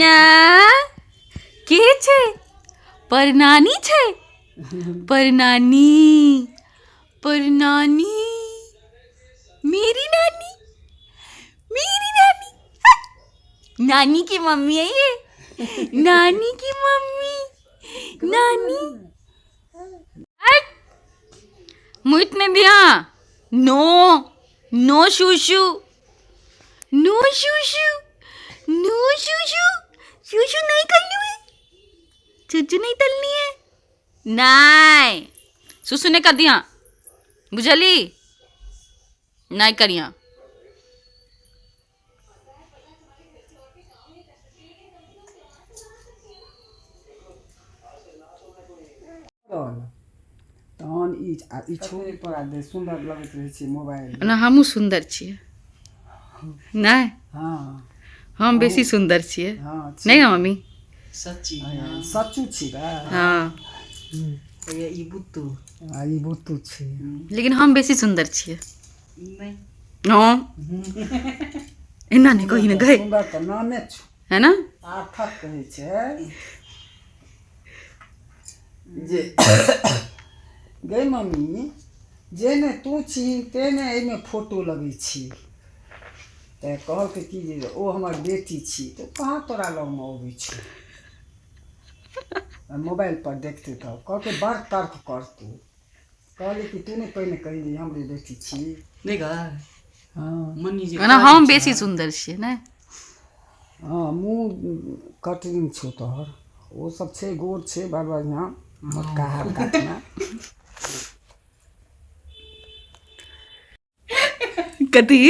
ना के छै? परनानी छै? परनानी, परनानी, मेरी नानी, मेरी नानी, नानी की मम्मी है ये, नानी की मम्मी, नानी। मुइत नहीं दिया। नो नो शूशू, नो शूशू, नो शूशू, शूशू नहीं करनी है, चूचू नहीं तलनी है, नहीं सुसु नहीं कर दिया, बुझली नहीं करिया। तहन ई ई छोरी पर आ सुंदर लगैत रहै छै मोबाइल। ना हमहूँ सुंदर छियै। नहीं हाँ हम बेसी सुंदर छियै। हाँ नहीं ना मम्मी? सच्ची सच्चू छी। हाँ ई बुत्तू, ई बुत्तू छी, लेकिन हम बेसी सुंदर छियै। नहीं हाँ एना नहीं कही ना गए सुंदर तऽ नामे छौ है ना। सार्थक कहै छै जे गै मम्मी, जेने तू छी तेने एहिमे फोटो लगै छी। तऽ कहलकै कि जे ओ हमर बेटी छी, तऽ कहाँ तोरा लगमे अबै छै, मोबाइल पर देखतै। तऽ कहलकै बड़ तर्क करतौ। कहली कि तू नहि पहिने कही जे हमरे बेटी छी। नहि गै हाँ मनी जे ना हम बेसी सुंदर छियै। नहीं हाँ मुँह कटरिंग छौ तोहर, ओ सब छै गोर छै बड़ बढ़िआँ, मोटका हल्का। कथी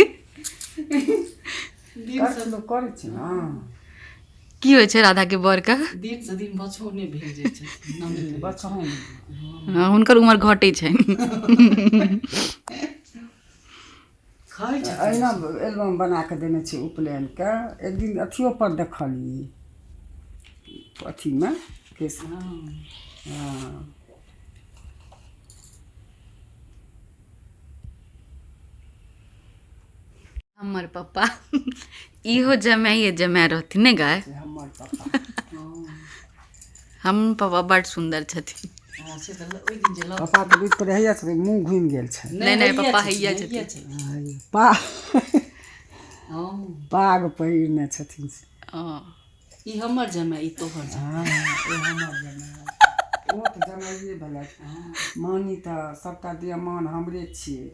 लोक करै छै ने की होइ छै राधा के बर के? दिन से दिन बछौने भेल जाइ छै। बचहु। हाँ, हुनकर उम्र घटै छनि। खाइ छै अहिना एल्बम बना कऽ देने छै उपनयनके। एक दिन अथियो पर देखलियै, अथीमे केस। हाँ हमर पप्पा इहो जमाइए जमाए रहथिन ने गाय। से हमर पप्पा, हम पप्पा बड सुंदर छथिन। हाँ से तऽ ओहि दिन जे पप्पा तऽ बीच पर हैया छथिन, मुँह घुमि गेल छै। नहीं, नहीं, पप्पा हैया छथिन। पा हाँ पाग पहिरने छथिन से। हाँ। ई हमर जमाइ, ई तोहर जमाइ। हाँ ओ हमर जमाइ, ओ तऽ जमाइए भेलै। मानी तऽ सबटा दियमान हमरे छियै।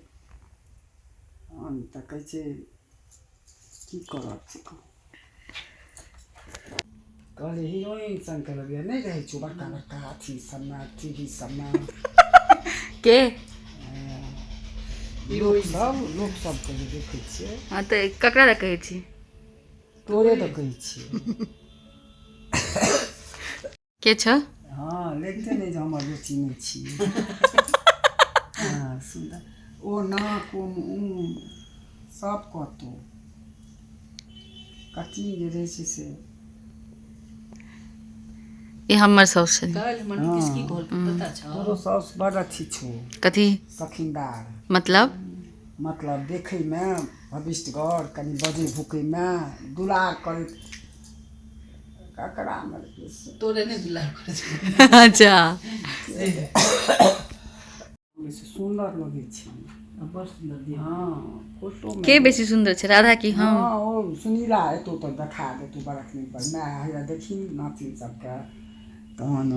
हम तऽ कहै छै की करब से कहू। कहलियै हीरोइन सनके लगैए, नहि रहै छौ बड़का बड़का अथी सबमे, टीवी सबमे के लोकसब, लोकसबके जे देखै छियै। हाँ तऽ ककरा लए कहै छी? तोरे तऽ कहै छियै। के छ? हाँ लगिते नहि जे हमर बेटी नहि छियै। हाँ सुन्दर ओ नाक ओ मुँह सब कतौ कटनी जे रहै छै से। ई हमर साउस छथिन। काल्हि हमर नीतीश की कहलकै पता छौ? तोरो साउस बड़ अथी छौ। कथी? सखिनदार। मतलब? मतलब देखैमे भविष्यगर, कनि बजै भुकैमे दुलार करैत ककरामे तोरे नहि दुलार करै छै। अच्छा सुन्दर लगै छै। बड़ सुन्दर दिया। हाँ फोटोमे के बेसी सुंदर छै, राधा की हम? हाँ ओ सुनीला एतौ तऽ देखा देतौ बरखनी पर, माय हैया देखी नातिन सबके तहन।